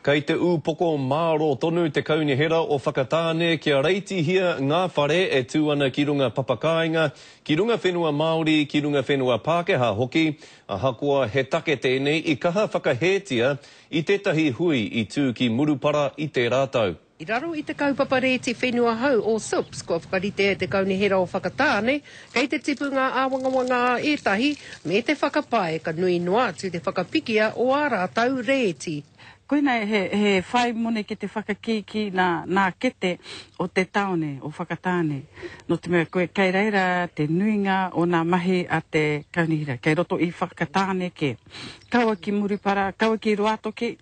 Kei te ūpoko mārō tonu te Kaunihera o Whakatāne kia reitihia ngā whare e tū ana ki runga papakāinga, ki runga whenua Māori, ki runga whenua Pākehā hoki, ahakoa he take tēnei i kaha whakahētia i tētahi hui i tū ki Murupara i tērā tau. I raro i te kaupapa rēti whenua hou o SUPS kua whakaritea e te Kaunihera o Whakatāne, kei te tipu ngā āwangawanga a ētahi me te whakapae ka nui noa atu te whakapikia o ā rātou rēti. Koinei he, he whai moni ki te whakakīkī nā, nā kete o te tāone o Whakatāne. Nō te mea koe, kei reira te nuinga o nā mahi a te kaunihera, kei roto i Whakatāne kē. Kaua ki Murupara, kaua ki Ruātoki,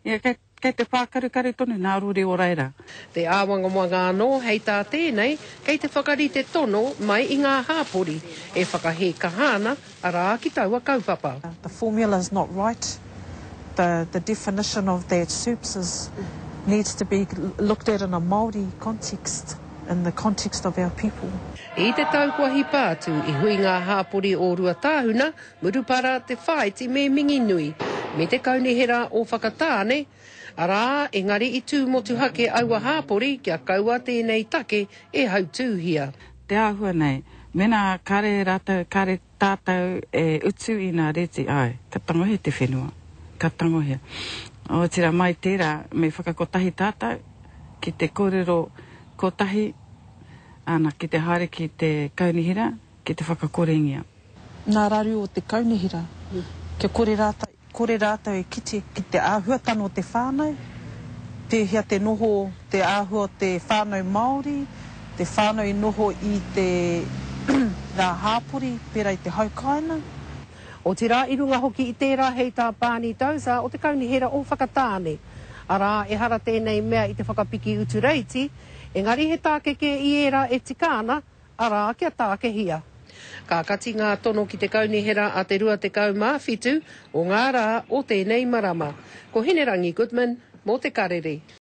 ia, kei, Kei te pākarukaru tonu nā rori o reira. Te āwangawanga anō hei tā tēnei, kei te whakarite tono mai i ngā hāpori e whakahē kaha ana, arā, ki taua kaupapa. The formula is not right, the the definition of that SERPs is needs to be looked at in a Māori context, in the context of our people. I te tau kua hipa atu, i hui ngā hāpori o Ruatāhuna, Murupara, Te Whāiti me Minginui, me te Kaunihera o Whakatāne, arā, engari i tū motuhake aua hāpori kia kaua tēnei take e hautūhia. Te āhua nei, mēnā kāre rātou, kāre tātou e utu i nā rēti, āe, ka tangohia te whenua, ka tangohia. Otirā, mai tērā, me whakakotahi tātou ki te kōrero kotahi, ana, ki te haere ki te kaunihera, ki te whakakorengia. Ngā raru o te kaunihera, kia kore rātou, kore rātou e kite ki te āhuatanga o te whānau, pēhea te noho, te āhua o te whānau Māori, te whānau i noho i te ngā hāpori pērā i te hau kāinga. Otirā, i runga hoki i tērā hei tā Barney Dozer o te Kaunihera o Whakatāne, arā, ehara tēnei mea i te whakapiki utu reiti, engari he tākeke i ērā e tika ana, arā, kia tākehia. Ka kati ngā tono ki te kaunihera a te 27 o ngā rā o tēnei marama. Ko Hinerangi Goodman mō Te Karere.